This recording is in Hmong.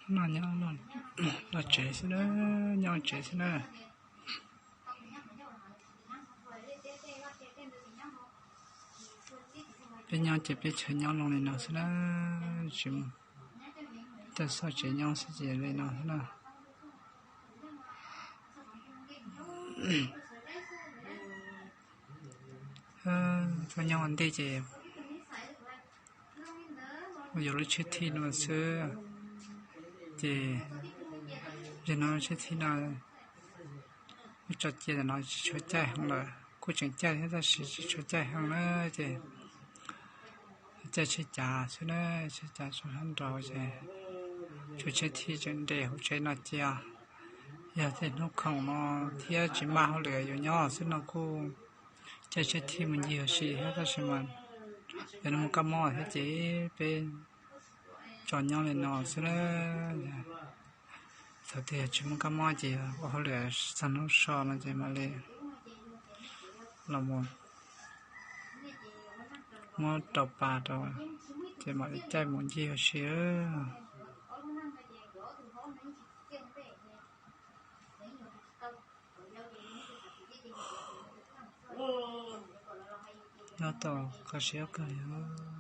No nyob, los tsev xwb na, nyob tsev xwb na. Peb nyob ces peb chaw nyob zoo li no xwb na, tsis, tej xoj tsev nyob xwb ces li no xwb na. Tuaj nyob ua ntej ces ua yuav lub tsheb thij no xwb, ces yog no tsheb thij no tso cia ntawm no tsis tshua caij heev lawm, kuj tseem caij thiab tab sis tsis tshua caij heev na, ces caij tsheb cav xwb na, tsheb cav tso sab nraud ces tshuav tsheb thij tseem nres hauv tsheb no cia. Yog tej hnub khoom no thiab tsis maj hauj lwm yuav nyob xwb no kuj caij tsheb thij mus ncig ua si thiab tab sis mas yog no mus kab mob thiab ces peb tso nyob li no xwb na. Thaum twg yog tsis muaj kab mob ces ua hauj lwm txog hnub so no ces mam li los mus muab rau pas rau, ces mam li caij mus ncig ua si. Nyob tau kho siab kawg li.